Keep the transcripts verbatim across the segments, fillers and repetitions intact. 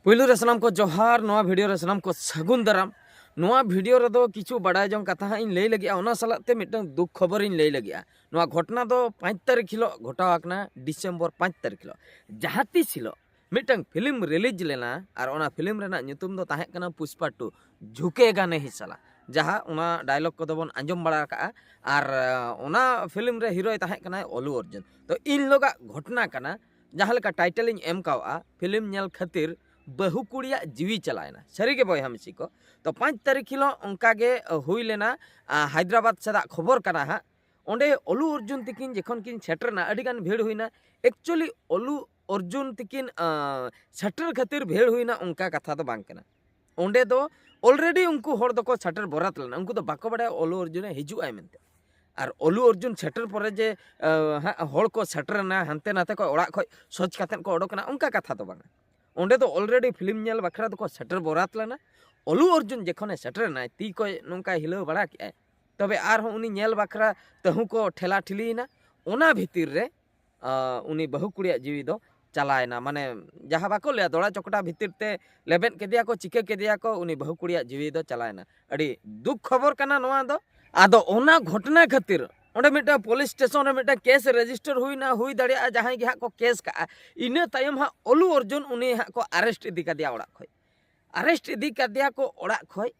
ᱯᱩᱭᱞᱩ ᱨᱮ ᱥᱟᱱᱟᱢ ᱠᱚ ᱡᱚᱦᱟᱨ, ᱱᱚᱣᱟ ᱵᱷᱤᱰᱤᱭᱳ ᱨᱮ ᱥᱟᱱᱟᱢ ᱠᱚ ᱥᱟᱹᱜᱩᱱ ᱫᱟᱨᱟᱢ᱾ ᱱᱚᱣᱟ ᱵᱷᱤᱰᱤᱭᱳ ᱨᱮᱫᱚ ᱠᱤᱪᱷᱩ ᱵᱟᱰᱟᱭ ᱡᱚᱝ ᱠᱟᱛᱷᱟ ᱦᱟᱸᱜ ᱤᱧ ᱞᱟᱹᱭ ᱞᱟᱹᱜᱤᱫᱼᱟ, ᱚᱱᱟ ᱥᱟᱞᱟᱜ ᱛᱮ ᱢᱤᱫᱴᱟᱝ ᱫᱩᱠ ᱠᱷᱚᱵᱚᱨᱤᱧ ᱞᱟᱹᱭ ᱞᱟᱹᱜᱤᱫᱼᱟ᱾ ᱱᱚᱣᱟ ᱜᱷᱚᱴᱚᱱᱟ ᱫᱚ ᱯᱟᱸᱪ ᱛᱟᱹᱨᱤᱠᱷ ᱦᱤᱞᱳᱜ ᱜᱷᱚᱴᱟᱣ ᱟᱠᱟᱱᱟ, ᱰᱤᱥᱮᱢᱵᱚᱨ ᱯᱟᱸᱪ ᱛᱟᱹᱨᱤᱠᱷ ᱦᱤᱞᱳᱜ᱾ ᱡᱟᱦᱟᱸ ᱛᱤᱥ ᱦᱤᱞᱳᱜ ᱢᱤᱫᱴᱟᱝ ᱯᱷᱤᱞᱢ ᱨᱤᱞᱤᱡᱽ ᱞᱮᱱᱟ, ᱟᱨ ᱚᱱᱟ ᱯᱷᱤᱞᱢ ᱨᱮᱱᱟᱜ ᱧᱩᱛᱩᱢ ᱫᱚ ᱛᱟᱦᱮᱸ ᱠᱟᱱᱟ ᱯᱩᱥᱯᱟ ᱴᱩ, ᱡᱷᱩᱠᱮᱜᱟ ᱱᱟᱦᱤ ᱥᱟᱞᱟ, ᱡᱟᱦᱟᱸ ᱚᱱᱟ ᱰᱟᱭᱞᱚᱜ ᱠᱚᱫᱚ ᱵᱚᱱ ᱟᱸᱡᱚᱢ ᱵᱟᱲᱟ ᱟᱠᱟᱜᱼᱟ᱾ ᱟᱨ ᱚᱱᱟ ᱯᱷᱤᱞᱢ ᱨᱮ ᱦᱤᱨᱳᱭ ᱛᱟᱦᱮᱸ ᱠᱟᱱᱟᱭ ᱚᱞᱩ ᱚᱨᱡᱩᱱ᱾ ᱛᱚ ᱤᱱ ᱦᱤᱞᱳᱜᱟᱜ ᱜᱷᱚᱴᱚᱱᱟ ᱠᱟᱱᱟ, ᱡᱟᱦᱟᱸ ᱞᱮᱠᱟ ᱴᱟᱭᱴᱮᱞ ᱤᱧ ᱮᱢ ᱠᱟᱣᱟᱜᱼᱟ, ᱯᱷᱤᱞᱢ ᱧᱮᱞ ᱠᱷᱟᱹᱛᱤᱨ ᱵᱟᱹᱦᱩ ᱠᱩᱲᱤᱭᱟᱜ ᱡᱤᱣᱤ ᱪᱟᱞᱟᱣᱮᱱᱟ᱾ ᱥᱟᱹᱨᱤᱜᱮ ᱵᱚᱭᱦᱟ ᱢᱤᱥᱤ ᱠᱚ, ᱛᱚ ᱯᱟᱸᱪ ᱛᱟᱹᱨᱤᱠᱷ ᱦᱤᱞᱳᱜ ᱚᱱᱠᱟᱜᱮ ᱦᱩᱭ ᱞᱮᱱᱟ᱾ ᱟᱸ, ᱦᱟᱭᱫᱨᱟᱵᱟᱫᱽ ᱥᱮᱫᱟᱜ ᱠᱷᱚᱵᱚᱨ ᱠᱟᱱᱟ ᱦᱟᱸᱜ᱾ ᱚᱸᱰᱮ ᱚᱞᱩ ᱚᱨᱡᱩᱱ ᱛᱤᱠᱤᱱ ᱡᱚᱠᱷᱚᱱ ᱠᱤᱱ ᱥᱮᱴᱮᱨᱱᱟ, ᱟᱹᱰᱤᱜᱟᱱ ᱵᱷᱤᱲ ᱦᱩᱭᱱᱟ᱾ ᱮᱠᱪᱩᱭᱮᱞᱤ ᱚᱞᱩ ᱚᱨᱡᱩᱱ ᱛᱤᱠᱤᱱ ᱟᱸ, ᱥᱮᱴᱮᱨ ᱠᱷᱟᱹᱛᱤᱨ ᱵᱷᱤᱲ ᱦᱩᱭᱱᱟ, ᱚᱱᱠᱟ ᱠᱟᱛᱷᱟ ᱫᱚ ᱵᱟᱝ ᱠᱟᱱᱟ᱾ ᱚᱸᱰᱮ ᱫᱚ ᱚᱞᱨᱮᱰᱤ ᱩᱱᱠᱩ ᱦᱚᱲ ᱫᱚᱠᱚ ᱥᱮᱴᱮᱨ ᱵᱚᱨᱟᱛ ᱞᱮᱱᱟ, ᱩᱱᱠᱩ ᱫᱚ ᱵᱟᱠᱚ ᱵᱟᱲᱟᱭᱟ ᱚᱞᱩ ᱚᱨᱡᱩᱱᱮ ᱦᱤᱡᱩᱜ ᱟᱭ ᱢᱮᱱᱛᱮ᱾ ᱟᱨ ᱚᱞᱩ ᱚᱨᱡᱩᱱ ᱥᱮᱴᱮᱨ ᱯᱚᱨᱮ ᱡᱮ ᱟᱸ, ᱦᱟᱸᱜ ᱦᱚᱲ ᱠᱚ ᱥᱮᱴᱮᱨᱮᱱᱟ, ᱦᱟᱱᱛᱮ ᱱᱟᱛᱮ ᱠᱚ ᱚᱲᱟᱜ ᱠᱷᱚᱡ ᱥᱚᱡᱽ ᱠᱟᱛᱮᱫ ᱠᱚ ᱚᱰᱚᱠᱮᱱᱟ, ᱚᱱᱠᱟ ᱠᱟᱛᱷᱟ ᱫᱚ ᱵᱟᱝᱟ᱾ ᱚᱸᱰᱮ ᱫᱚ ᱚᱞᱨᱮᱰᱤ ᱯᱷᱤᱞᱢ ᱧᱮᱞ ᱵᱟᱠᱷᱨᱟ ᱫᱚᱠᱚ ᱥᱮᱴᱮᱨ ᱵᱚᱨᱟᱛ ᱞᱮᱱᱟ᱾ ᱚᱞᱩ ᱚᱨᱡᱩᱱ ᱡᱚᱠᱷᱚᱱᱮ ᱥᱮᱴᱮᱨᱮᱱᱟᱭ, ᱛᱤ ᱠᱚᱭ ᱱᱚᱝᱠᱟᱭ ᱦᱤᱞᱟᱹᱣ ᱵᱟᱲᱟ ᱠᱮᱜᱼᱟᱭ, ᱛᱚᱵᱮ ᱟᱨᱦᱚᱸ ᱩᱱᱤ ᱧᱮᱞ ᱵᱟᱠᱷᱨᱟ ᱛᱟᱹᱦᱩ ᱠᱚ ᱴᱷᱮᱞᱟ ᱴᱷᱤᱞᱤᱭᱮᱱᱟ᱾ ᱚᱱᱟ ᱵᱷᱤᱛᱤᱨ ᱨᱮ ᱟᱸ, ᱩᱱᱤ ᱵᱟᱹᱦᱩ ᱠᱩᱲᱤᱭᱟᱜ ᱡᱤᱣᱤ ᱫᱚ ᱪᱟᱞᱟᱣᱮᱱᱟ᱾ ᱢᱟᱱᱮ ᱡᱟᱦᱟᱸ ᱵᱟᱠᱚ ᱞᱟᱹᱭᱟ, ᱫᱚᱲᱟ ᱪᱚᱠᱴᱟ ᱵᱷᱤᱛᱤᱨ ᱛᱮ ᱞᱮᱵᱮᱫ ᱠᱮᱫᱮᱭᱟ ᱠᱚ, ᱪᱤᱠᱟᱹ ᱠᱮᱫᱮᱭᱟ ᱠᱚ, ᱩᱱᱤ ᱵᱟᱹᱦᱩ ᱠᱩᱲᱤᱭᱟᱜ ᱡᱤᱣᱤ ᱫᱚ ᱪᱟᱞᱟᱣᱮᱱᱟ᱾ ᱟᱹᱰᱤ ᱫᱩᱠ ᱠᱷᱚᱵᱚᱨ ᱠᱟᱱᱟ ᱱᱚᱣᱟ ᱫᱚ᱾ ᱟᱫᱚ ᱚᱱᱟ ᱜᱷᱚᱴᱚᱱᱟ ᱠᱷᱟᱹᱛᱤᱨ ᱚᱸᱰᱮ ᱢᱤᱫᱴᱟᱝ ᱯᱩᱞᱤᱥ ᱥᱴᱮᱥᱚᱱ ᱨᱮ ᱢᱤᱫᱴᱟᱝ ᱠᱮᱥ ᱨᱮᱡᱤᱥᱴᱟᱨ ᱦᱩᱭᱱᱟ, ᱦᱩᱭ ᱫᱟᱲᱮᱭᱟᱜᱼᱟ ᱡᱟᱦᱟᱸᱭ ᱜᱮ ᱦᱟᱸᱜ ᱠᱚ ᱠᱮᱥ ᱠᱟᱜᱼᱟ᱾ ᱤᱱᱟᱹ ᱛᱟᱭᱚᱢ ᱦᱟᱸᱜ ᱚᱞᱩ ᱚᱨᱡᱩᱱ ᱩᱱᱤ ᱦᱟᱸᱜ ᱠᱚ ᱟᱨᱮᱥᱴ ᱤᱫᱤ ᱠᱟᱫᱮᱭᱟ ᱚᱲᱟᱜ ᱠᱷᱚᱡ᱾ ᱟᱨᱮᱥᱴ ᱤᱫᱤ ᱠᱟᱫᱮᱭᱟ ᱠᱚ ᱚᱲᱟᱜ ᱠᱷᱚᱡ᱾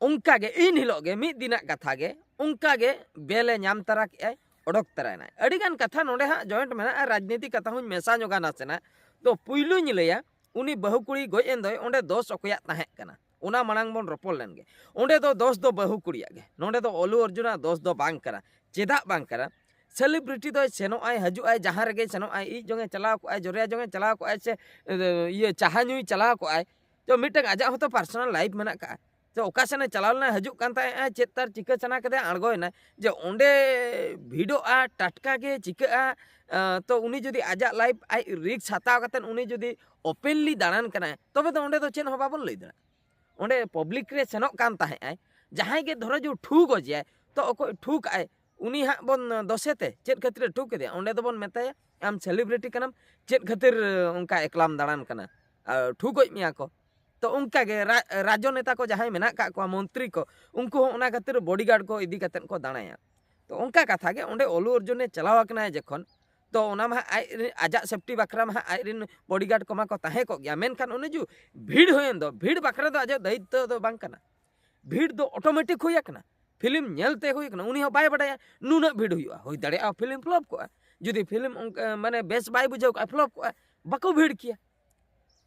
ᱚᱱᱠᱟ ᱜᱮ ᱤᱱ ᱦᱤᱞᱳᱜ ᱜᱮ, ᱢᱤᱫ ᱫᱤᱱᱟᱜ ᱠᱟᱛᱷᱟ ᱜᱮ, ᱚᱱᱠᱟ ᱜᱮ ᱵᱮᱞᱮ ᱧᱟᱢ ᱛᱟᱨᱟ ᱠᱮᱜᱼᱟᱭ, ᱚᱰᱚᱠ ᱛᱟᱨᱟᱭᱮᱱᱟᱭ᱾ ᱟᱹᱰᱤᱜᱟᱱ ᱠᱟᱛᱷᱟ ᱱᱚᱰᱮ ᱦᱟᱸᱜ ᱡᱚᱭᱮᱱᱴ ᱢᱮᱱᱟᱜᱼᱟ, ᱨᱟᱡᱽᱱᱤᱛᱤ ᱠᱟᱛᱷᱟ ᱦᱚᱸᱧ ᱢᱮᱥᱟ ᱧᱚᱜᱟ ᱱᱟᱥᱮᱱᱟᱜ᱾ ᱛᱚ ᱯᱩᱭᱞᱩᱧ ᱞᱟᱹᱭᱟ, ᱩᱱᱤ ᱵᱟᱹᱦᱩ ᱠᱩᱲᱤ ᱜᱚᱡ ᱮᱱ ᱫᱚᱭ, ᱚᱸᱰᱮ ᱫᱚᱥ ᱚᱠᱚᱭᱟᱜ ᱛᱟᱦᱮᱸ ᱠᱟᱱᱟ, ᱚᱱᱟ ᱢᱟᱲᱟᱝ ᱵᱚᱱ ᱨᱚᱯᱚᱲ ᱞᱮᱱ ᱜᱮ᱾ ᱚᱸᱰᱮ ᱫᱚ ᱫᱚᱥ ᱫᱚ ᱵᱟᱹᱦᱩ ᱠᱩᱲᱤᱭᱟᱜ ᱜᱮ, ᱱᱚᱰᱮ ᱫᱚ ᱚᱞᱩ ᱚᱨᱡᱩᱱᱟᱜ ᱫᱚᱥ ᱫᱚ ᱵᱟᱝ ᱠᱟᱱᱟ᱾ ᱪᱮᱫᱟᱜ ᱵᱟᱝ ᱠᱟᱱᱟ? ᱥᱮᱞᱤᱵᱨᱤᱴᱤ ᱫᱚᱭ ᱥᱮᱱᱚᱜ ᱟᱭ, ᱦᱤᱡᱩᱜ ᱟᱭ, ᱡᱟᱦᱟᱸ ᱨᱮᱜᱮᱭ ᱥᱮᱱᱚᱜ ᱟᱭ, ᱤᱡ ᱡᱚᱝᱮ ᱪᱟᱞᱟᱣ ᱠᱚᱜᱼᱟᱭ, ᱡᱚᱨᱭᱟ ᱡᱚᱝᱮ ᱪᱟᱞᱟᱣ ᱠᱚᱜᱼᱟᱭ, ᱥᱮ ᱮ, ᱤᱭᱟᱹ ᱪᱟᱦᱟ ᱧᱩᱭ ᱪᱟᱞᱟᱣ ᱠᱚᱜᱼᱟᱭ, ᱛᱚ ᱢᱤᱫᱴᱟᱝ ᱟᱡᱟᱜ ᱦᱚᱸᱛᱚ ᱯᱟᱨᱥᱚᱱᱟᱞ ᱞᱟᱭᱤᱯᱷ ᱢᱮᱱᱟᱜ ᱠᱟᱜᱼᱟ᱾ ᱛᱚ ᱚᱠᱟ ᱥᱮᱱᱮ ᱪᱟᱞᱟᱣ ᱞᱮᱱᱟ, ᱦᱤᱡᱩᱜ ᱠᱟᱱ ᱛᱟᱦᱮᱸᱜᱼᱟ, ᱪᱮᱫ ᱛᱟᱨ ᱪᱤᱠᱟᱹ ᱥᱟᱱᱟ ᱠᱮᱫᱮᱭᱟ, ᱟᱬᱜᱚᱭᱮᱱᱟᱭ᱾ ᱡᱮ ᱚᱸᱰᱮ ᱵᱷᱤᱲᱚᱜᱼᱟ, ᱴᱟᱴᱠᱟ ᱜᱮ ᱪᱤᱠᱟᱹᱜᱼᱟ, ᱟᱸ, ᱛᱚ ᱩᱱᱤ ᱡᱩᱫᱤ ᱟᱡᱟᱜ ᱞᱟᱭᱤᱯᱷ ᱟᱡ ᱨᱤᱠᱥ ᱦᱟᱛᱟᱣ ᱠᱟᱛᱮᱫ ᱩᱱᱤ ᱡᱩᱫᱤ ᱳᱯᱮᱱᱞᱤ ᱫᱟᱬᱟᱱ ᱠᱟᱱᱟᱭ, ᱛᱚᱵᱮ ᱫᱚ ᱚᱸᱰᱮ ᱫᱚ ᱪᱮᱫ ᱦᱚᱸ ᱵᱟᱵᱚᱱ ᱞᱟᱹᱭ ᱫᱟᱲᱮᱭᱟᱜᱼᱟ᱾ ᱚᱸᱰᱮ ᱯᱟᱵᱽᱞᱤᱠ ᱨᱮ ᱥᱮᱱᱚᱜ ᱠᱟᱱ ᱛᱟᱦᱮᱸᱜ ᱟᱭ, ᱡᱟᱦᱟᱸᱭ ᱜᱮ ᱫᱷᱚᱨᱚ ᱡᱩ ᱴᱷᱩ ᱜᱚᱡᱮᱭᱟᱭ, ᱛᱚ ᱚᱠᱚᱭ ᱴᱷᱩ ᱠᱟᱜᱼᱟᱭ, ᱩᱱᱤ ᱦᱟᱸᱜ ᱵᱚᱱ ᱫᱚᱥᱮ ᱛᱮ ᱪᱮᱫ ᱠᱷᱟᱹᱛᱤᱨᱮ ᱴᱷᱩ ᱠᱮᱫᱮᱭᱟ? ᱚᱸᱰᱮ ᱫᱚᱵᱚᱱ ᱢᱮᱛᱟᱭᱟ, "ᱟᱢ ᱥᱮᱞᱤᱵᱨᱤᱴᱤ ᱠᱟᱱᱟᱢ, ᱪᱮᱫ ᱠᱷᱟᱹᱛᱤᱨ ᱚᱱᱠᱟ ᱮᱠᱞᱟᱢ ᱫᱟᱬᱟᱱ ᱠᱟᱱᱟ?" ᱟᱨ ᱴᱷᱩ ᱜᱚᱡ ᱢᱮᱭᱟ ᱠᱚ᱾ ᱛᱚ ᱚᱱᱠᱟ ᱜᱮ ᱨᱟ-, ᱨᱟᱡᱽᱱᱮᱛᱟ ᱠᱚ ᱡᱟᱦᱟᱸᱭ ᱢᱮᱱᱟᱜ ᱠᱟᱜ ᱠᱚᱣᱟ, ᱢᱚᱱᱛᱨᱤ ᱠᱚ, ᱩᱱᱠᱩ ᱦᱚᱸ ᱚᱱᱟ ᱠᱷᱟᱹᱛᱤᱨ bodyguard ᱠᱚ ᱤᱫᱤ ᱠᱟᱛᱮᱫ ᱠᱚ ᱫᱟᱬᱟᱭᱟ᱾ ᱛᱚ ᱚᱱᱠᱟ ᱠᱟᱛᱷᱟ ᱜᱮ, ᱚᱸᱰᱮ ᱚᱞᱩ ᱚᱨᱡᱩᱱᱮ ᱪᱟᱞᱟᱣ ᱟᱠᱟᱱᱟᱭ ᱡᱚᱠᱷᱚᱱ, ᱛᱚ ᱚᱱᱟ ᱢᱟ ᱦᱟᱸᱜ ᱟᱡ ᱨᱮᱱ, ᱟᱡᱟᱜ safety ᱵᱟᱠᱷᱨᱟ ᱢᱟ ᱦᱟᱸᱜ ᱟᱡ ᱨᱮᱱ bodyguard ᱠᱚᱢᱟ ᱠᱚ ᱛᱟᱦᱮᱸ ᱠᱚᱜ ᱜᱮᱭᱟ, ᱢᱮᱱᱠᱷᱟᱱ ᱚᱱᱮ ᱡᱩ ᱵᱷᱤᱲ ᱦᱩᱭᱮᱱ ᱫᱚ, ᱵᱷᱤᱲ ᱵᱟᱠᱷᱨᱟ ᱫᱚ ᱟᱡᱟᱜ ᱫᱟᱭᱤᱛᱛᱚ ᱫᱚ ᱵᱟᱝ ᱠᱟᱱᱟ᱾ ᱵᱷᱤᱲ ᱫᱚ automatic ᱦᱩᱭ ᱟᱠᱟᱱᱟ, film ᱧᱮᱞ ᱛᱮ ᱦᱩᱭ ᱟᱠᱟᱱᱟ᱾ ᱩᱱᱤ ᱦᱚᱸ ᱵᱟᱭ ᱵᱟᱰᱟᱭᱟ ᱱᱩᱱᱟᱹᱜ ᱵᱷᱤᱲ ᱦᱩᱭᱩᱜᱼᱟ, ᱦᱩᱭ ᱫᱟᱲᱮᱭᱟᱜᱼᱟ film flop ᱠᱚᱜᱼᱟ᱾ ᱡᱩᱫᱤ film ᱚᱱᱠᱟ, ᱢᱟᱱᱮ ᱵᱮᱥ ᱵᱟᱭ ᱵᱩᱡᱷᱟᱹᱣ ᱠᱟᱜᱼᱟ, flop ᱠᱚᱜᱼᱟ, ᱵᱟᱠᱚ ᱵᱷᱤᱲ ᱠᱮᱭᱟ᱾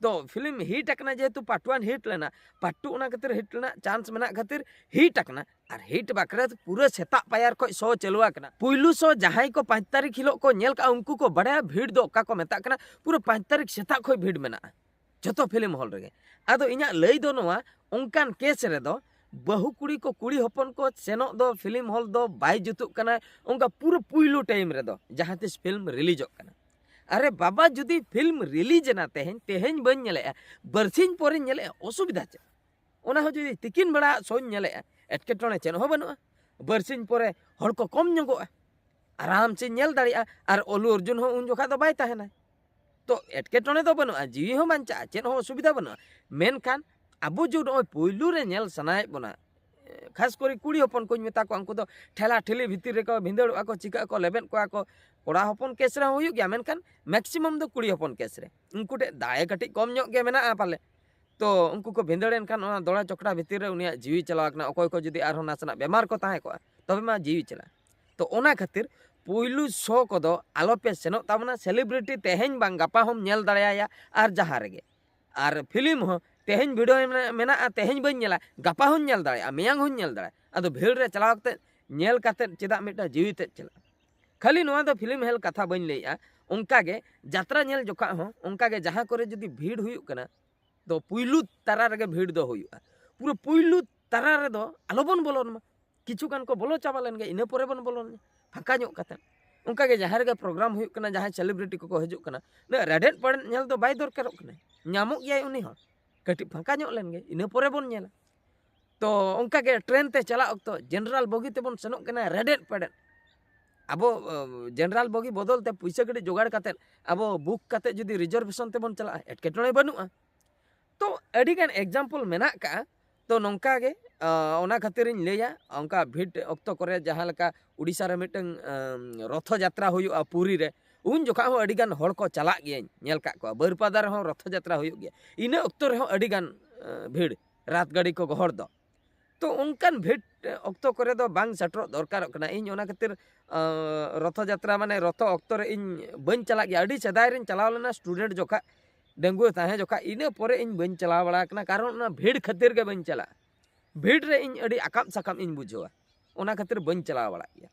ᱛᱚ film hit ᱟᱠᱟᱱᱟ, ᱡᱮᱦᱮᱛᱩ part one hit ᱞᱮᱱᱟ, part two ᱚᱱᱟ ᱠᱷᱟᱹᱛᱤᱨ hit ᱨᱮᱱᱟᱜ chance ᱢᱮᱱᱟᱜ ᱠᱷᱟᱹᱛᱤᱨ hit ᱟᱠᱟᱱᱟ᱾ ᱟᱨ hit ᱵᱟᱠᱷᱨᱟ ᱛᱮ ᱯᱩᱨᱟᱹ ᱥᱮᱛᱟᱜ ᱯᱟᱭᱟᱨ ᱠᱷᱚᱱ show ᱪᱟᱹᱞᱩ ᱟᱠᱟᱱᱟ᱾ ᱯᱩᱭᱞᱩ show ᱡᱟᱦᱟᱸᱭ ᱠᱚ ᱯᱟᱸᱪ ᱛᱟᱹᱨᱤᱠᱷ ᱦᱤᱞᱳᱜ ᱠᱚ ᱧᱮᱞ ᱠᱟᱜᱼᱟ, ᱩᱱᱠᱩ ᱠᱚ ᱵᱟᱲᱟᱭᱟ ᱵᱷᱤᱲ ᱫᱚ ᱚᱠᱟ ᱠᱚ ᱢᱮᱛᱟᱜ ᱠᱟᱱᱟ᱾ ᱯᱩᱨᱟᱹ ᱯᱟᱸᱪ ᱛᱟᱹᱨᱤᱠᱷ ᱥᱮᱛᱟᱜ ᱠᱷᱚᱱ ᱵᱷᱤᱲ ᱢᱮᱱᱟᱜᱼᱟ ᱡᱚᱛᱚ film hall ᱨᱮᱜᱮ᱾ ᱟᱫᱚ ᱤᱧᱟᱹᱜ ᱞᱟᱹᱭ ᱫᱚ ᱱᱚᱣᱟ, ᱚᱱᱠᱟᱱ case ᱨᱮᱫᱚ ᱵᱟᱹᱦᱩ ᱠᱩᱲᱤ ᱠᱚ, ᱠᱩᱲᱤ ᱦᱚᱯᱚᱱ ᱠᱚ ᱥᱮᱱᱚᱜ ᱫᱚ film hall ᱫᱚ ᱵᱟᱭ ᱡᱩᱛᱩᱜ ᱠᱟᱱᱟ᱾ ᱚᱱᱠᱟ ᱯᱩᱨᱟᱹ ᱯᱩᱭᱞᱩ time ᱨᱮᱫᱚ ᱡᱟᱦᱟᱸ ᱛᱤᱥ film releaseᱚᱜ ᱠᱟᱱᱟ, ᱟᱨᱮ ᱵᱟᱵᱟ, ᱡᱩᱫᱤ film release ᱮᱱᱟ ᱛᱮᱦᱮᱧ, ᱛᱮᱦᱮᱧ ᱵᱟᱹᱧ ᱧᱮᱞᱮᱜᱼᱟ, ᱵᱟᱨᱥᱤᱧ ᱯᱚᱨᱮᱧ ᱧᱮᱞᱮᱜᱼᱟ, ᱚᱥᱩᱵᱤᱫᱷᱟ ᱪᱮᱫ? ᱚᱱᱟ ᱦᱚᱸ ᱡᱩᱫᱤ ᱛᱤᱠᱤᱱ ᱵᱮᱲᱟ ᱥᱳᱧ ᱧᱮᱞᱮᱜᱼᱟ, ᱮᱴᱠᱮᱴᱚᱬᱮ ᱪᱮᱫ ᱦᱚᱸ ᱵᱟᱹᱱᱩᱜᱼᱟ᱾ ᱵᱟᱨᱥᱤᱧ ᱯᱚᱨᱮ ᱦᱚᱲ ᱠᱚ ᱠᱚᱢ ᱧᱚᱜᱚᱜᱼᱟ, ᱟᱨᱟᱢ ᱥᱮ ᱧᱮᱞ ᱫᱟᱲᱮᱭᱟᱜᱼᱟ᱾ ᱟᱨ ᱚᱞᱩ ᱚᱨᱡᱩᱱ ᱦᱚᱸ ᱩᱱ ᱡᱚᱠᱷᱟ ᱫᱚ ᱵᱟᱭ ᱛᱟᱦᱮᱱᱟ᱾ ᱛᱚ ᱮᱴᱠᱮᱴᱚᱬᱮ ᱫᱚ ᱵᱟᱹᱱᱩᱜᱼᱟ, ᱡᱤᱣᱤ ᱦᱚᱸ ᱵᱟᱧᱪᱟᱜᱼᱟ, ᱪᱮᱫ ᱦᱚᱸ ᱚᱥᱩᱵᱤᱫᱷᱟ ᱵᱟᱹᱱᱩᱜᱼᱟ᱾ ᱢᱮᱱᱠᱷᱟᱱ ᱟᱵᱚ ᱡᱩᱫᱤ ᱱᱚᱜᱼᱚᱭ ᱯᱩᱭᱞᱩ ᱨᱮ ᱧᱮᱞ ᱥᱟᱱᱟᱭᱮᱫ ᱵᱚᱱᱟ, ᱠᱷᱟᱥ ᱠᱚᱨᱮ ᱠᱩᱲᱤ ᱦᱚᱯᱚᱱ ᱠᱚᱧ ᱢᱮᱛᱟ ᱠᱚᱣᱟ, ᱩᱱᱠᱩ ᱫᱚ ᱴᱷᱮᱞᱟ ᱴᱷᱮᱞᱤ ᱵᱷᱤᱛᱤᱨ ᱨᱮᱠᱚ ᱵᱷᱤᱸᱫᱟᱹᱲᱚᱜᱼᱟ ᱠᱚ, ᱪᱤᱠᱟᱹᱜ ᱟᱠᱚ, ᱞᱮᱵᱮᱫ ᱠᱚᱣᱟ ᱠᱚ᱾ ᱠᱚᱲᱟ ᱦᱚᱯᱚᱱ case ᱨᱮᱦᱚᱸ ᱦᱩᱭᱩᱜ ᱜᱮᱭᱟ, ᱢᱮᱱᱠᱷᱟᱱ maximum ᱫᱚ ᱠᱩᱲᱤ ᱦᱚᱯᱚᱱ case ᱨᱮ᱾ ᱩᱱᱠᱩ ᱴᱷᱮᱱ ᱫᱟᱲᱮ ᱠᱟᱹᱴᱤᱡ ᱠᱚᱢ ᱧᱚᱜ ᱜᱮ ᱢᱮᱱᱟᱜᱼᱟ ᱯᱟᱞᱮ᱾ ᱛᱚ ᱩᱱᱠᱩ ᱠᱚ ᱵᱷᱤᱸᱫᱟᱹᱲ ᱮᱱ ᱠᱷᱟᱱ ᱚᱱᱟ ᱫᱚᱲᱟ ᱪᱚᱠᱲᱟ ᱵᱷᱤᱛᱤᱨ ᱨᱮ ᱩᱱᱤᱭᱟᱜ ᱡᱤᱣᱤ ᱪᱟᱞᱟᱣ ᱟᱠᱟᱱᱟ᱾ ᱚᱠᱚᱭ ᱠᱚ ᱡᱩᱫᱤ ᱟᱨᱦᱚᱸ ᱱᱟᱥᱮᱱᱟᱜ ᱵᱮᱢᱟᱨ ᱠᱚ ᱛᱟᱦᱮᱸ ᱠᱚᱜᱼᱟ, ᱛᱚᱵᱮ ᱢᱟ ᱡᱤᱣᱤ ᱪᱟᱞᱟᱜᱼᱟ᱾ ᱛᱚ ᱚᱱᱟ ᱠᱷᱟᱹᱛᱤᱨ ᱯᱩᱭᱞᱩ show ᱠᱚᱫᱚ ᱟᱞᱚᱯᱮ ᱥᱮᱱᱚᱜ ᱛᱟᱵᱚᱱᱟ᱾ Celebrity ᱛᱮᱦᱮᱧ ᱵᱟᱝ ᱜᱟᱯᱟ ᱦᱚᱸᱢ ᱧᱮᱞ ᱫᱟᱲᱮᱭᱟᱭᱟ ᱟᱨ ᱡᱟᱦᱟᱸ ᱨᱮᱜᱮ᱾ ᱟᱨ film ᱦᱚᱸ ᱛᱮᱦᱮᱧ video ᱢᱮᱱᱟᱜᱼᱟ, ᱛᱮᱦᱮᱧ ᱵᱟᱹᱧ ᱧᱮᱞᱟ, ᱜᱟᱯᱟ ᱦᱚᱸᱧ ᱧᱮᱞ ᱫᱟᱲᱮᱭᱟᱜᱼᱟ, ᱢᱮᱭᱟᱝ ᱦᱚᱸᱧ ᱧᱮᱞ ᱫᱟᱲᱮᱭᱟᱜᱼᱟ᱾ ᱟᱫᱚ ᱵᱷᱤᱲ ᱨᱮ ᱪᱟᱞᱟᱣ ᱠᱟᱛᱮ ᱧᱮᱞ ᱠᱟᱛᱮ ᱪᱮᱫᱟᱜ ᱢᱤᱫᱴᱟᱝ ᱡᱤᱣᱤ ᱛᱮᱫ ᱪᱟᱞᱟᱜᱼᱟ? ᱠᱷᱟᱹᱞᱤ ᱱᱚᱣᱟ ᱫᱚ film hall ᱠᱟᱛᱷᱟ ᱵᱟᱹᱧ ᱞᱟᱹᱭᱮᱜᱼᱟ, ᱚᱱᱠᱟ ᱜᱮ ᱡᱟᱛᱨᱟ ᱧᱮᱞ ᱡᱚᱠᱷᱟ ᱦᱚᱸ ᱚᱱᱠᱟ ᱜᱮ, ᱡᱟᱦᱟᱸ ᱠᱚᱨᱮ ᱡᱩᱫᱤ ᱵᱷᱤᱲ ᱦᱩᱭᱩᱜ ᱠᱟᱱᱟ, ᱫᱚ ᱯᱩᱭᱞᱩ ᱛᱟᱨᱟ ᱨᱮᱜᱮ ᱵᱷᱤᱲ ᱫᱚ ᱦᱩᱭᱩᱜᱼᱟ᱾ ᱯᱩᱨᱟᱹ ᱯᱩᱭᱞᱩ ᱛᱟᱨᱟ ᱨᱮᱫᱚ ᱟᱞᱚᱵᱚᱱ ᱵᱚᱞᱚᱱ ᱢᱟ᱾ ᱠᱤᱪᱷᱩ ᱜᱟᱱ ᱠᱚ ᱵᱚᱞᱚ ᱪᱟᱵᱟ ᱞᱮᱱ ᱜᱮ, ᱤᱱᱟᱹ ᱯᱚᱨᱮ ᱵᱚᱱ ᱵᱚᱞᱚᱱ ᱢᱟ ᱯᱷᱟᱸᱠᱟ ᱧᱚᱜ ᱠᱟᱛᱮ᱾ ᱚᱱᱠᱟ ᱜᱮ ᱡᱟᱦᱟᱸ ᱨᱮᱜᱮ program ᱦᱩᱭᱩᱜ ᱠᱟᱱᱟ, ᱡᱟᱦᱟᱸᱭ celebrity ᱠᱚᱠᱚ ᱦᱤᱡᱩᱜ ᱠᱟᱱᱟ, ᱩᱱᱟᱹᱜ ᱨᱮᱰᱮᱫ ᱯᱮᱰᱮᱫ ᱧᱮᱞ ᱫᱚ ᱵᱟᱭ ᱫᱚᱨᱠᱟᱨᱚᱜ ᱠᱟᱱᱟ, ᱧᱟᱢᱚᱜ ᱜᱮᱭᱟᱭ ᱩᱱᱤ ᱦᱚᱸ᱾ ᱠᱟᱹᱴᱤᱡ ᱯᱷᱟᱸᱠᱟ ᱧᱚᱜ ᱞᱮᱱ ᱜᱮ, ᱤᱱᱟᱹ ᱯᱚᱨᱮ ᱵᱚᱱ ᱧᱮᱞᱟ᱾ ᱛᱚ ᱚᱱᱠᱟ ᱜᱮ train ᱛᱮ ᱪᱟᱞᱟᱜ ᱚᱠᱛᱚ general ᱵᱚᱜᱤ ᱛᱮᱵᱚᱱ ᱥᱮᱱᱚᱜ ᱠᱟᱱᱟ, ᱨᱮᱰᱮᱫ ᱯᱮᱰᱮᱫ᱾ ᱟᱵᱚ ᱡᱮᱱᱟᱨᱟᱞ ᱵᱚᱜᱤ ᱵᱚᱫᱚᱞ ᱛᱮ ᱯᱩᱭᱥᱟᱹ ᱠᱟᱹᱴᱤᱡ ᱡᱚᱜᱟᱲ ᱠᱟᱛᱮᱫ ᱟᱵᱚ ᱵᱩᱠ ᱠᱟᱛᱮᱫ ᱡᱩᱫᱤ ᱨᱤᱡᱟᱨᱵᱷᱮᱥᱚᱱ ᱛᱮᱵᱚᱱ ᱪᱟᱞᱟᱜᱼᱟ, ᱮᱴᱠᱮᱴᱚᱬᱮ ᱵᱟᱹᱱᱩᱜᱼᱟ᱾ ᱛᱚ ᱟᱹᱰᱤᱜᱟᱱ ᱮᱠᱡᱟᱢᱯᱚᱞ ᱢᱮᱱᱟᱜ ᱠᱟᱜᱼᱟ᱾ ᱛᱚ ᱱᱚᱝᱠᱟ ᱜᱮ, ᱚᱱᱟ ᱠᱷᱟᱹᱛᱤᱨᱤᱧ ᱞᱟᱹᱭᱟ, ᱚᱱᱠᱟ ᱵᱷᱤᱲ ᱚᱠᱛᱚ ᱠᱚᱨᱮ ᱡᱟᱦᱟᱸ ᱞᱮᱠᱟ ᱩᱲᱤᱥᱥᱟ ᱨᱮ ᱢᱤᱫᱴᱟᱝ ᱨᱚᱛᱷᱚ ᱡᱟᱛᱨᱟ ᱦᱩᱭᱩᱜᱼᱟ ᱯᱩᱨᱤ ᱨᱮ, ᱩᱱ ᱡᱚᱠᱷᱟ ᱦᱚᱸ ᱟᱹᱰᱤᱜᱟᱱ ᱦᱚᱲ ᱠᱚ ᱪᱟᱞᱟᱜ ᱜᱮᱭᱟᱧ ᱧᱮᱞ ᱠᱟᱜ ᱠᱚᱣᱟ᱾ ᱵᱟᱹᱨᱯᱟᱫᱟ ᱨᱮᱦᱚᱸ ᱨᱚᱛᱷᱚ ᱡᱟᱛᱨᱟ ᱦᱩᱭᱩᱜ ᱜᱮᱭᱟ, ᱤᱱᱟᱹ ᱚᱠᱛᱚ ᱨᱮᱦᱚᱸ ᱟᱹᱰᱤᱜᱟᱱ ᱵᱷᱤᱲ, ᱨᱟᱛ ᱜᱟᱹᱰᱤ ᱠᱚ ᱜᱚᱦᱚᱲ ᱫᱚ᱾ ᱛᱚ ᱚᱱᱠᱟᱱ ᱵᱷᱤᱲ ᱚᱠᱛᱚ ᱠᱚᱨᱮ ᱫᱚ ᱵᱟᱝ ᱥᱮᱴᱮᱨᱚᱜ ᱫᱚᱨᱠᱟᱨᱚᱜ ᱠᱟᱱᱟ᱾ ᱤᱧ ᱚᱱᱟ ᱠᱷᱟᱹᱛᱤᱨ ᱨᱚᱛᱷᱚ ᱡᱟᱛᱨᱟ ᱢᱟᱱᱮ ᱨᱚᱛᱷᱚ ᱚᱠᱛᱚ ᱨᱮ ᱤᱧ ᱵᱟᱹᱧ ᱪᱟᱞᱟᱜ ᱜᱮᱭᱟ᱾ ᱟᱹᱰᱤ ᱥᱮᱫᱟᱭ ᱨᱤᱧ ᱪᱟᱞᱟᱣ ᱞᱮᱱᱟ ᱥᱴᱩᱰᱮᱱᱴ ᱡᱚᱠᱷᱟ, ᱰᱟᱺᱜᱩᱣᱟᱹ ᱛᱟᱦᱮᱸ ᱡᱚᱠᱷᱟ, ᱤᱱᱟᱹ ᱯᱚᱨᱮ ᱤᱧ ᱵᱟᱹᱧ ᱪᱟᱞᱟᱣ ᱵᱟᱲᱟ ᱟᱠᱟᱱᱟ, ᱠᱟᱨᱚᱱ ᱚᱱᱟ ᱵᱷᱤᱲ ᱠᱷᱟᱹᱛᱤᱨ ᱜᱮ ᱵᱟᱹᱧ ᱪᱟᱞᱟᱜᱼᱟ᱾ ᱵᱷᱤᱲ ᱨᱮ ᱤᱧ ᱟᱹᱰᱤ ᱟᱠᱟᱵ ᱥᱟᱠᱟᱵ ᱤᱧ ᱵᱩᱡᱷᱟᱹᱣᱟ, ᱚᱱᱟ ᱠᱷᱟᱹᱛᱤᱨ ᱵᱟᱹᱧ ᱪᱟᱞᱟᱣ ᱵᱟᱲᱟᱜ ᱜᱮᱭᱟ᱾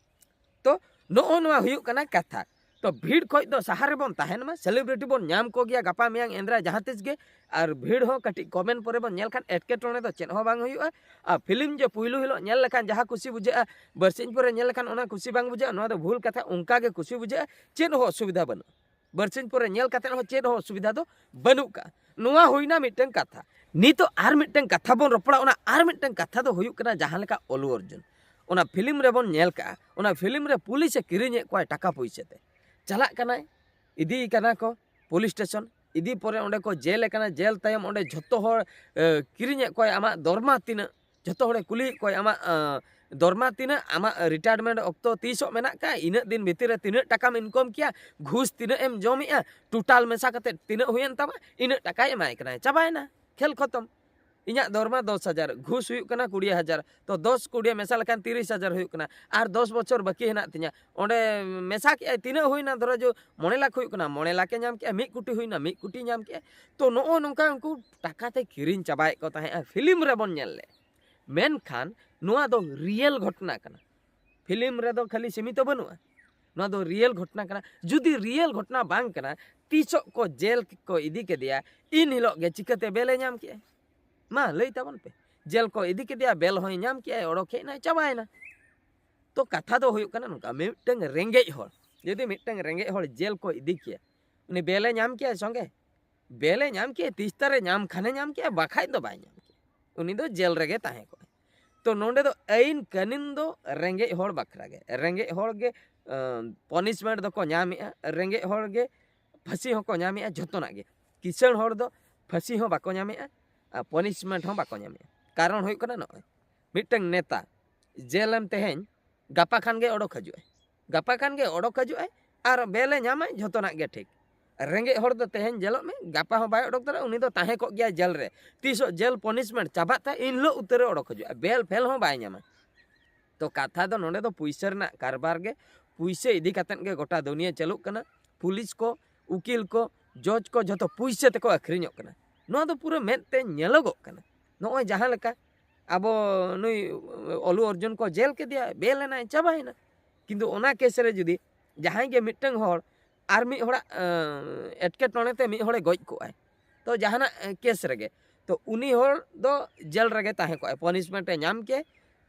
ᱛᱚ ᱱᱚᱜᱼᱚ ᱱᱚᱣᱟ ᱦᱩᱭᱩᱜ ᱠᱟᱱᱟ ᱠᱟᱛᱷᱟ᱾ ᱛᱚ ᱵᱷᱤᱲ ᱠᱷᱚᱡ ᱫᱚ ᱥᱟᱦᱟ ᱨᱮᱵᱚᱱ ᱛᱟᱦᱮᱱ ᱢᱟ᱾ ᱥᱮᱞᱤᱵᱨᱤᱴᱤ ᱵᱚᱱ ᱧᱟᱢ ᱠᱚᱜᱮᱭᱟ ᱜᱟᱯᱟ ᱢᱮᱭᱟᱝ ᱮᱸᱫᱽᱨᱟ ᱡᱟᱦᱟᱸ ᱛᱤᱥ ᱜᱮ, ᱟᱨ ᱵᱷᱤᱲ ᱦᱚᱸ ᱠᱟᱹᱴᱤᱡ ᱠᱚᱢᱮᱱ ᱯᱚᱨᱮ ᱵᱚᱱ ᱧᱮᱞ ᱠᱷᱟᱱ ᱮᱴᱠᱮᱴᱚᱬᱮ ᱫᱚ ᱪᱮᱫ ᱦᱚᱸ ᱵᱟᱝ ᱦᱩᱭᱩᱜᱼᱟ᱾ ᱟᱨ ᱯᱷᱤᱞᱢ ᱡᱮ ᱯᱩᱭᱞᱩ ᱦᱤᱞᱳᱜ ᱧᱮᱞ ᱞᱮᱠᱷᱟᱱ ᱡᱟᱦᱟᱸ ᱠᱩᱥᱤ ᱵᱩᱡᱷᱟᱹᱜᱼᱟ, ᱵᱟᱨᱥᱤᱧ ᱯᱚᱨᱮ ᱧᱮᱞ ᱞᱮᱠᱷᱟᱱ ᱚᱱᱟ ᱠᱩᱥᱤ ᱵᱟᱝ ᱵᱩᱡᱷᱟᱹᱜᱼᱟ, ᱱᱚᱣᱟ ᱫᱚ ᱵᱷᱩᱞ ᱠᱟᱛᱷᱟ᱾ ᱚᱱᱠᱟ ᱜᱮ ᱠᱩᱥᱤ ᱵᱩᱡᱷᱟᱹᱜᱼᱟ, ᱪᱮᱫ ᱦᱚᱸ ᱚᱥᱩᱵᱤᱫᱷᱟ ᱵᱟᱹᱱᱩᱜᱼᱟ᱾ ᱵᱟᱨᱥᱤᱧ ᱯᱚᱨᱮ ᱧᱮᱞ ᱠᱟᱛᱮᱫ ᱦᱚᱸ ᱪᱮᱫ ᱦᱚᱸ ᱚᱥᱩᱵᱤᱫᱷᱟ ᱫᱚ ᱵᱟᱹᱱᱩᱜ ᱠᱟᱜᱼᱟ᱾ ᱱᱚᱣᱟ ᱦᱩᱭᱱᱟ ᱢᱤᱫᱴᱟᱝ ᱠᱟᱛᱷᱟ᱾ ᱱᱤᱛᱚᱜ ᱟᱨ ᱢᱤᱫᱴᱟᱝ ᱠᱟᱛᱷᱟ ᱵᱚᱱ ᱨᱚᱯᱚᱲᱟ, ᱚᱱᱟ ᱟᱨ ᱢᱤᱫᱴᱟᱝ ᱠᱟᱛᱷᱟ ᱫᱚ ᱦᱩᱭᱩᱜ ᱠᱟᱱᱟ ᱡᱟᱦᱟᱸ ᱞᱮᱠᱟ ᱚᱞᱩ ᱚᱨᱡᱩᱱ, ᱚᱱᱟ ᱯᱷᱤᱞᱢ ᱨᱮᱵᱚᱱ ᱧᱮᱞ ᱠᱟᱜᱼᱟ, ᱚᱱᱟ ᱯᱷᱤᱞᱢ ᱨᱮ ᱯᱩᱞᱤᱥᱮ ᱠᱤᱨᱤᱧᱮᱫ ᱠᱚᱣᱟᱭ ᱴᱟᱠᱟ ᱯᱩᱭᱥᱟᱹ ᱛᱮ, ᱪᱟᱞᱟᱜ ᱠᱟᱱᱟᱭ, ᱤᱫᱤᱭᱮ ᱠᱟᱱᱟ ᱠᱚ ᱯᱩᱞᱤᱥ ᱥᱴᱮᱥᱚᱱ, ᱤᱫᱤ ᱯᱚᱨᱮ ᱚᱸᱰᱮ ᱠᱚ ᱡᱮᱞᱮ ᱠᱟᱱᱟ, ᱡᱮᱞ ᱛᱟᱭᱚᱢ ᱚᱸᱰᱮ ᱡᱷᱚᱛᱚ ᱦᱚᱲ ᱮ, ᱠᱤᱨᱤᱧᱮᱫ ᱠᱚᱣᱟᱭ ᱟᱢᱟᱜ ᱫᱚᱨᱢᱟ ᱛᱤᱱᱟᱹᱜ, ᱡᱷᱚᱛᱚ ᱦᱚᱲᱮ ᱠᱩᱞᱤᱭᱮᱫ ᱠᱚᱣᱟᱭ ᱟᱢᱟᱜ ᱮ, ᱫᱚᱨᱢᱟ ᱛᱤᱱᱟᱹᱜ, ᱟᱢᱟᱜ ᱨᱤᱴᱟᱭᱟᱨᱢᱮᱱᱴ ᱚᱠᱛᱚ ᱛᱤᱥᱚᱜ ᱢᱮᱱᱟᱜ ᱠᱟᱜᱼᱟ, ᱤᱱᱟᱹᱜ ᱫᱤᱱ ᱵᱷᱤᱛᱤᱨ ᱨᱮ ᱛᱤᱱᱟᱹᱜ ᱴᱟᱠᱟᱢ ᱤᱱᱠᱚᱢ ᱠᱮᱭᱟ, ᱜᱷᱩᱥ ᱛᱤᱱᱟᱹᱜ ᱮᱢ ᱡᱚᱢᱮᱜᱼᱟ, ᱴᱳᱴᱟᱞ ᱢᱮᱥᱟ ᱠᱟᱛᱮ ᱛᱤᱱᱟᱹᱜ ᱦᱩᱭᱮᱱ ᱛᱟᱢᱟ, ᱤᱱᱟᱹᱜ ᱴᱟᱠᱟᱭ ᱮᱢᱟᱭ ᱠᱟᱱᱟᱭ, ᱪᱟᱵᱟᱭᱮᱱᱟ, ᱠᱷᱮᱞ ᱠᱷᱚᱛᱚᱢ᱾ ᱤᱧᱟᱹᱜ ᱫᱚᱨᱢᱟ ᱫᱚᱥ ᱦᱟᱡᱟᱨ, ᱜᱷᱩᱥ ᱦᱩᱭᱩᱜ ᱠᱟᱱᱟ ᱠᱩᱲᱤ ᱦᱟᱡᱟᱨ, ᱛᱚ ᱫᱚᱥ ᱠᱩᱲᱤ ᱢᱮᱥᱟ ᱞᱮᱠᱷᱟᱱ ᱛᱤᱨᱤᱥ ᱦᱟᱡᱟᱨ ᱦᱩᱭᱩᱜ ᱠᱟᱱᱟ, ᱟᱨ ᱫᱚᱥ ᱵᱚᱪᱷᱚᱨ ᱵᱟᱹᱠᱤ ᱦᱮᱱᱟᱜ ᱛᱤᱧᱟ, ᱚᱸᱰᱮ ᱢᱮᱥᱟ ᱠᱮᱜᱼᱟᱭ ᱛᱤᱱᱟᱹᱜ ᱦᱩᱭᱱᱟ, ᱫᱷᱚᱨᱚ ᱡᱚ ᱢᱚᱬᱮ ᱞᱟᱠᱷ ᱦᱩᱭᱩᱜ ᱠᱟᱱᱟ, ᱢᱚᱬᱮ ᱞᱟᱠᱷ ᱮ ᱧᱟᱢ ᱠᱮᱜᱼᱟ, ᱢᱤᱫ ᱠᱳᱴᱤ ᱦᱩᱭᱱᱟ, ᱢᱤᱫ ᱠᱳᱴᱤ ᱧᱟᱢ ᱠᱮᱜᱼᱟ᱾ ᱛᱚ ᱱᱚᱜᱼᱚ ᱱᱚᱝᱠᱟ ᱩᱱᱠᱩ ᱴᱟᱠᱟ ᱛᱮ ᱠᱤᱨᱤᱧ ᱪᱟᱵᱟᱭᱮᱫ ᱠᱚ ᱛᱟᱦᱮᱸᱜᱼᱟ ᱯᱷᱤᱞᱢ ᱨᱮᱵᱚᱱ ᱧᱮᱞ ᱞᱮᱫ, ᱢᱮᱱᱠᱷᱟᱱ ᱱᱚᱣᱟ ᱫᱚ ᱨᱤᱭᱮᱞ ᱜᱷᱚᱴᱚᱱᱟ ᱠᱟᱱᱟ᱾ ᱯᱷᱤᱞᱢ ᱨᱮᱫᱚ ᱠᱷᱟᱹᱞᱤ ᱥᱤᱢᱤᱛᱚ ᱵᱟᱹᱱᱩᱜᱼᱟ, ᱱᱚᱣᱟ ᱫᱚ ᱨᱤᱭᱮᱞ ᱜᱷᱚᱴᱚᱱᱟ ᱠᱟᱱᱟ᱾ ᱡᱩᱫᱤ ᱨᱤᱭᱮᱞ ᱜᱷᱚᱴᱚᱱᱟ ᱵᱟᱝ ᱠᱟᱱᱟ, ᱛᱤᱥᱚᱜ ᱠᱚ ᱡᱮᱞ ᱠᱚ ᱤᱫᱤ ᱠᱮᱫᱮᱭᱟ, ᱤᱱ ᱦᱤᱞᱳᱜ ᱜᱮ ᱪᱤᱠᱟᱹᱛᱮ ᱵᱮᱞᱮ ᱧᱟᱢ ᱠᱮᱜᱼᱟ? ᱢᱟ ᱞᱟᱹᱭ ᱛᱟᱵᱚᱱ ᱯᱮ, ᱡᱮᱞ ᱠᱚ ᱤᱫᱤ ᱠᱮᱫᱮᱭᱟ, ᱵᱮᱞ ᱦᱚᱸᱭ ᱧᱟᱢ ᱠᱮᱜᱼᱟᱭ, ᱚᱰᱚᱠ ᱦᱮᱡ ᱮᱱᱟᱭ, ᱪᱟᱵᱟᱭᱮᱱᱟ᱾ ᱛᱚ ᱠᱟᱛᱷᱟ ᱫᱚ ᱦᱩᱭᱩᱜ ᱠᱟᱱᱟ ᱱᱚᱝᱠᱟ, ᱢᱤᱫᱴᱟᱝ ᱨᱮᱸᱜᱮᱡ ᱦᱚᱲ, ᱡᱩᱫᱤ ᱢᱤᱫᱴᱟᱝ ᱨᱮᱸᱜᱮᱡ ᱦᱚᱲ ᱡᱮᱞ ᱠᱚ ᱤᱫᱤ ᱠᱮᱭᱟ, ᱩᱱᱤ ᱵᱮᱞᱮ ᱧᱟᱢ ᱠᱮᱭᱟᱭ ᱥᱚᱸᱜᱮ? ᱵᱮᱞᱮ ᱧᱟᱢ ᱠᱮᱭᱟ, ᱛᱤᱥᱛᱟᱨᱮ ᱧᱟᱢ ᱠᱷᱟᱱᱮ ᱧᱟᱢ ᱠᱮᱭᱟ, ᱵᱟᱠᱷᱟᱡ ᱫᱚ ᱵᱟᱭ ᱧᱟᱢ ᱠᱮᱭᱟ, ᱩᱱᱤ ᱫᱚ ᱡᱮᱞ ᱨᱮᱜᱮ ᱛᱟᱦᱮᱸ ᱠᱚᱜᱼᱟᱭ᱾ ᱛᱚ ᱱᱚᱰᱮ ᱫᱚ ᱟᱹᱭᱤᱱ ᱠᱟᱹᱱᱩᱱ ᱫᱚ ᱨᱮᱸᱜᱮᱡ ᱦᱚᱲ ᱵᱟᱠᱷᱨᱟ ᱜᱮ, ᱨᱮᱸᱜᱮᱡ ᱦᱚᱲ ᱜᱮ ᱯᱚᱱᱤᱥᱢᱮᱱᱴ ᱫᱚᱠᱚ ᱧᱟᱢᱮᱜᱼᱟ, ᱨᱮᱸᱜᱮᱡ ᱦᱚᱲ ᱜᱮ ᱯᱷᱟᱹᱥᱤ ᱦᱚᱸᱠᱚ ᱧᱟᱢᱮᱜᱼᱟ, ᱡᱷᱚᱛᱚᱱᱟᱜ ᱜᱮ᱾ ᱠᱤᱥᱟᱹᱬ ᱦᱚᱲ ᱫᱚ ᱯᱷᱟᱹᱥᱤ ᱦᱚᱸ ᱵᱟᱠᱚ ᱧᱟᱢᱮᱜᱼᱟ ᱟᱨ ᱯᱚᱱᱤᱥᱢᱮᱱᱴ ᱦᱚᱸ ᱵᱟᱠᱚ ᱧᱟᱢᱮᱜᱼᱟ᱾ ᱠᱟᱨᱚᱱ ᱦᱩᱭᱩᱜ ᱠᱟᱱᱟ ᱱᱚᱜᱼᱚᱭ ᱢᱤᱫᱴᱟᱝ ᱱᱮᱛᱟ ᱡᱮᱞᱮᱢ ᱛᱮᱦᱮᱧ, ᱜᱟᱯᱟ ᱠᱷᱟᱱ ᱜᱮ ᱚᱰᱚᱠ ᱦᱤᱡᱩᱜᱼᱟᱭ, ᱜᱟᱯᱟ ᱠᱷᱟᱱ ᱜᱮ ᱚᱰᱚᱠ ᱦᱤᱡᱩᱜᱼᱟᱭ ᱟᱨ ᱵᱮᱞᱮ ᱧᱟᱢᱟᱭ, ᱡᱷᱚᱛᱚᱱᱟᱜ ᱜᱮ ᱴᱷᱤᱠ᱾ ᱨᱮᱸᱜᱮᱡ ᱦᱚᱲ ᱫᱚ ᱛᱮᱦᱮᱧ ᱡᱮᱞᱚᱜ ᱢᱮ, ᱜᱟᱯᱟ ᱦᱚᱸ ᱵᱟᱭ ᱚᱰᱚᱠ ᱫᱟᱲᱮᱭᱟᱜᱼᱟ, ᱩᱱᱤ ᱫᱚ ᱛᱟᱦᱮᱸ ᱠᱚᱜ ᱜᱮᱭᱟᱭ ᱡᱮᱞ ᱨᱮ᱾ ᱛᱤᱥᱚᱜ ᱡᱮᱞ ᱯᱚᱱᱤᱥᱢᱮᱱᱴ ᱪᱟᱵᱟᱜ ᱛᱟᱭ, ᱤᱱ ᱦᱤᱞᱳᱜ ᱩᱛᱟᱹᱨᱮ ᱚᱰᱚᱠ ᱦᱤᱡᱩᱜᱼᱟ, ᱵᱮᱞ ᱯᱷᱮᱞ ᱦᱚᱸ ᱵᱟᱭ ᱧᱟᱢᱟ᱾ ᱛᱚ ᱠᱟᱛᱷᱟ ᱫᱚ ᱱᱚᱰᱮ ᱫᱚ ᱯᱩᱭᱥᱟᱹ ᱨᱮᱱᱟᱜ ᱠᱟᱨᱵᱟᱨ ᱜᱮ, ᱯᱩᱭᱥᱟᱹ ᱤᱫᱤ ᱠᱟᱛᱮᱫ ᱜᱮ ᱜᱚᱴᱟ ᱫᱩᱱᱤᱭᱟᱹ ᱪᱟᱹᱞᱩᱜ ᱠᱟᱱᱟ᱾ ᱯᱩᱞᱤᱥ ᱠᱚ, ᱩᱠᱤᱞ ᱠᱚ, ᱡᱚᱡᱽ ᱠᱚ ᱡᱷᱚᱛᱚ ᱯᱩᱭᱥᱟᱹ ᱛᱮᱠᱚ ᱟᱹᱠᱷᱨᱤᱧᱚᱜ ᱠᱟᱱᱟ᱾ ᱱᱚᱣᱟ ᱫᱚ ᱯᱩᱨᱟᱹ ᱢᱮᱫ ᱛᱮ ᱧᱮᱞᱚᱜᱚᱜ ᱠᱟᱱᱟ᱾ ᱱᱚᱜᱼᱚᱭ ᱡᱟᱦᱟᱸ ᱞᱮᱠᱟ ᱟᱵᱚ ᱱᱩᱭ ᱚᱞᱩ ᱚᱨᱡᱩᱱ ᱠᱚ ᱡᱮᱞ ᱠᱮᱫᱮᱭᱟ, ᱵᱮᱞ ᱮᱱᱟᱭ, ᱪᱟᱵᱟᱭᱮᱱᱟ᱾ ᱠᱤᱱᱛᱩ ᱚᱱᱟ ᱠᱮᱥ ᱨᱮ ᱡᱩᱫᱤ ᱡᱟᱦᱟᱸᱭ ᱜᱮ ᱢᱤᱫᱴᱟᱝ ᱦᱚᱲ ᱟᱨ ᱢᱤᱫ ᱦᱚᱲᱟᱜ ᱮᱸ, ᱮᱴᱠᱮᱴᱚᱬᱮ ᱛᱮ ᱢᱤᱫ ᱦᱚᱲᱮ ᱜᱚᱡ ᱠᱚᱜᱼᱟᱭ, ᱛᱚ ᱡᱟᱦᱟᱱᱟᱜ ᱮᱸ, ᱠᱮᱥ ᱨᱮᱜᱮ, ᱛᱚ ᱩᱱᱤ ᱦᱚᱲ ᱫᱚ ᱡᱮᱞ ᱨᱮᱜᱮ ᱛᱟᱦᱮᱸ ᱠᱚᱜᱼᱟᱭ, ᱯᱚᱱᱤᱥᱢᱮᱱᱴ ᱮ ᱧᱟᱢ ᱠᱮ,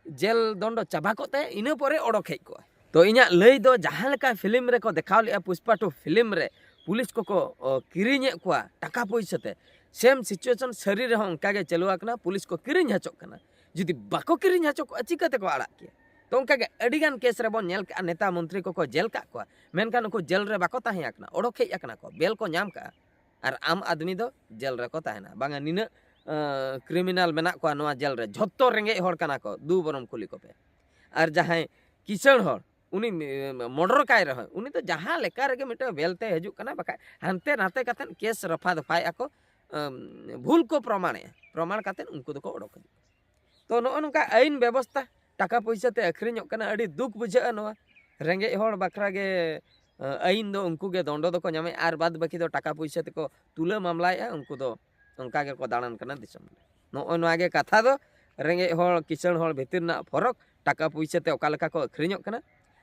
ᱡᱮᱞ ᱫᱚᱱᱰᱚ ᱪᱟᱵᱟ ᱠᱚᱜ ᱛᱟᱭᱟ, ᱤᱱᱟᱹ ᱯᱚᱨᱮ ᱚᱰᱚᱠ ᱦᱮᱡ ᱠᱚᱜᱼᱟᱭ᱾ ᱛᱚ ᱤᱧᱟᱹᱜ ᱞᱟᱹᱭ ᱫᱚ ᱡᱟᱦᱟᱸ ᱞᱮᱠᱟ ᱯᱷᱤᱞᱢ ᱨᱮᱠᱚ ᱫᱮᱠᱷᱟᱣ ᱞᱮᱫᱼᱟ ᱯᱩᱥᱯᱟ ᱴᱩ ᱯᱷᱤᱞᱢ ᱨᱮ, ᱯᱩᱞᱤᱥ ᱠᱚᱠᱚ ᱚ, ᱠᱤᱨᱤᱧᱮᱫ ᱠᱚᱣᱟ ᱴᱟᱠᱟ ᱯᱩᱭᱥᱟᱹ ᱛᱮ, ᱥᱮᱢ ᱥᱤᱪᱩᱭᱮᱥᱚᱱ ᱥᱟᱹᱨᱤ ᱨᱮᱦᱚᱸ ᱚᱱᱠᱟ ᱜᱮ ᱪᱟᱹᱞᱩ ᱟᱠᱟᱱᱟ, ᱯᱩᱞᱤᱥ ᱠᱚ ᱠᱤᱨᱤᱧ ᱦᱚᱪᱚᱜ ᱠᱟᱱᱟ᱾ ᱡᱩᱫᱤ ᱵᱟᱠᱚ ᱠᱤᱨᱤᱧ ᱦᱚᱪᱚ ᱠᱚᱜᱼᱟ, ᱪᱤᱠᱟᱹ ᱛᱮᱠᱚ ᱟᱲᱟᱜ ᱠᱮᱭᱟ? ᱛᱚ ᱚᱱᱠᱟ ᱜᱮ ᱟᱹᱰᱤ ᱜᱟᱱ ᱠᱮᱥ ᱨᱮᱵᱚᱱ ᱧᱮᱞ ᱠᱟᱜᱼᱟ, ᱱᱮᱛᱟ ᱢᱚᱱᱛᱨᱤ ᱠᱚᱠᱚ ᱡᱮᱞ ᱠᱟᱜ ᱠᱚᱣᱟ, ᱢᱮᱱᱠᱷᱟᱱ ᱩᱱᱠᱩ ᱡᱮᱞ ᱨᱮ ᱵᱟᱠᱚ ᱛᱟᱦᱮᱸ ᱟᱠᱟᱱᱟ, ᱚᱰᱚᱠ ᱦᱮᱡ ᱟᱠᱟᱱᱟ ᱠᱚ, ᱵᱮᱞ ᱠᱚ ᱧᱟᱢ ᱠᱟᱜᱼᱟ᱾ ᱟᱨ ᱟᱢ ᱟᱫᱢᱤ ᱫᱚ ᱡᱮᱞ ᱨᱮᱠᱚ ᱛᱟᱦᱮᱱᱟ᱾ ᱵᱟᱝᱟ ᱱᱤᱱᱟᱹᱜ ᱠᱨᱤᱢᱤᱱᱟᱞ ᱢᱮᱱᱟᱜ ᱠᱚᱣᱟ ᱱᱚᱣᱟ ᱡᱮᱞ ᱨᱮ, ᱡᱷᱚᱛᱚ ᱨᱮᱸᱜᱮᱡ ᱦᱚᱲ ᱠᱟᱱᱟ ᱠᱚ, ᱫᱩ ᱵᱚᱨᱚᱢ ᱠᱩᱞᱤ ᱠᱚᱯᱮ᱾ ᱟᱨ ᱡᱟᱦᱟᱸᱭ ᱠᱤᱥᱟᱹᱬ ᱦᱚᱲ, ᱩᱱᱤ ᱢᱚᱰᱚᱨ ᱠᱟᱭ ᱨᱮᱦᱚᱸ, ᱩᱱᱤ ᱫᱚ ᱡᱟᱦᱟᱸ ᱞᱮᱠᱟ ᱨᱮᱜᱮ ᱢᱤᱫᱴᱟᱝ ᱵᱮᱞ ᱛᱮ ᱦᱤᱡᱩᱜ ᱠᱟᱱᱟ, ᱵᱟᱠᱷᱟᱡ ᱦᱟᱱᱛᱮ ᱱᱟᱛᱮ ᱠᱟᱛᱮᱫ ᱠᱮᱥ ᱨᱚᱯᱷᱟ ᱫᱚᱯᱷᱟᱭᱮᱫᱼᱟ ᱠᱚ, ᱟᱢ, ᱵᱷᱩᱞ ᱠᱚ ᱯᱨᱚᱢᱟᱬᱮᱜᱼᱟ, ᱯᱨᱚᱢᱟᱬ ᱠᱟᱛᱮᱫ ᱩᱱᱠᱩ ᱫᱚᱠᱚ ᱚᱰᱚᱠ ᱦᱤᱡᱩᱜ ᱠᱟᱱᱟ᱾ ᱛᱚ ᱱᱚᱜᱼᱚ ᱱᱚᱝᱠᱟ ᱟᱹᱭᱤᱱ ᱵᱮᱵᱚᱥᱛᱷᱟ ᱴᱟᱠᱟ ᱯᱩᱭᱥᱟᱹ ᱛᱮ ᱟᱹᱠᱷᱨᱤᱧᱚᱜ ᱠᱟᱱᱟ, ᱟᱹᱰᱤ ᱫᱩᱠ ᱵᱩᱡᱷᱟᱹᱜᱼᱟ ᱱᱚᱣᱟ᱾ ᱨᱮᱸᱜᱮᱡ ᱦᱚᱲ ᱵᱟᱠᱷᱨᱟ ᱜᱮ ᱟᱹᱭᱤᱱ ᱫᱚ ᱩᱱᱠᱩ ᱜᱮ ᱫᱚᱱᱰᱚ ᱫᱚᱠᱚ ᱧᱟᱢᱮᱫᱼᱟ, ᱟᱨ ᱵᱟᱫ ᱵᱟᱹᱠᱤ ᱫᱚ ᱴᱟᱠᱟ ᱯᱩᱭᱥᱟᱹ ᱛᱮᱠᱚ ᱛᱩᱞᱟᱹ ᱢᱟᱢᱞᱟᱭᱮᱫᱼᱟ, ᱩᱱᱠᱩ ᱫᱚ ᱚᱱᱠᱟ ᱜᱮᱠᱚ ᱫᱟᱬᱟᱱ ᱠᱟᱱᱟ ᱫᱤᱥᱚᱢ ᱨᱮ᱾ ᱱᱚᱜᱼᱚᱭ ᱱᱚᱣᱟ ᱜᱮ ᱠᱟᱛᱷᱟ ᱫᱚ, ᱨᱮᱸᱜᱮᱡ ᱦᱚᱲ ᱠᱤᱥᱟᱹᱬ ᱦᱚᱲ ᱵᱷᱤᱛᱤᱨ ᱨᱮᱱᱟᱜ ᱯᱷᱚᱨᱚᱠ, ᱴᱟᱠᱟ ᱯᱩᱭᱥᱟᱹ ᱛᱮ ᱚᱠᱟ ᱞᱮᱠᱟ ᱠᱚ ᱟᱹᱠᱷᱨᱤᱧᱚᱜ ᱠᱟᱱᱟ᱾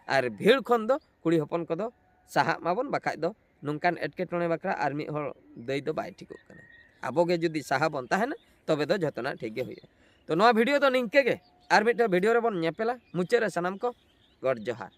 ᱟᱨ ᱵᱷᱤᱲ ᱠᱷᱚᱱ ᱫᱚ ᱠᱩᱲᱤ ᱦᱚᱯᱚᱱ ᱠᱚᱫᱚ ᱥᱟᱦᱟᱜ ᱢᱟᱵᱚᱱ, ᱵᱟᱠᱷᱟᱡ ᱫᱚ ᱱᱚᱝᱠᱟᱱ ᱮᱴᱠᱮᱴᱚᱬᱮ ᱵᱟᱠᱷᱨᱟ ᱟᱨ ᱢᱤᱫ ᱦᱚᱲ ᱫᱟᱹᱭ ᱫᱚ ᱵᱟᱭ ᱴᱷᱤᱠᱚᱜ ᱠᱟᱱᱟ᱾ ᱟᱵᱚ ᱜᱮ ᱡᱩᱫᱤ ᱥᱟᱦᱟ ᱵᱚᱱ ᱛᱟᱦᱮᱱᱟ, ᱛᱚᱵᱮ ᱫᱚ ᱡᱷᱚᱛᱚᱱᱟᱜ ᱴᱷᱤᱠ ᱜᱮ ᱦᱩᱭᱩᱜᱼᱟ᱾ ᱛᱚ ᱱᱚᱣᱟ ᱵᱷᱤᱰᱤᱭᱳ ᱫᱚ ᱱᱤᱝᱠᱟᱹ ᱜᱮ, ᱟᱨ ᱢᱤᱫᱴᱮᱱ ᱵᱷᱤᱰᱤᱭᱳ ᱨᱮᱵᱚᱱ ᱧᱮᱯᱮᱞᱟ᱾ ᱢᱩᱪᱟᱹᱫ ᱨᱮ ᱥᱟᱱᱟᱢ ᱠᱚ ᱜᱚᱰ ᱡᱚᱦᱟᱨ᱾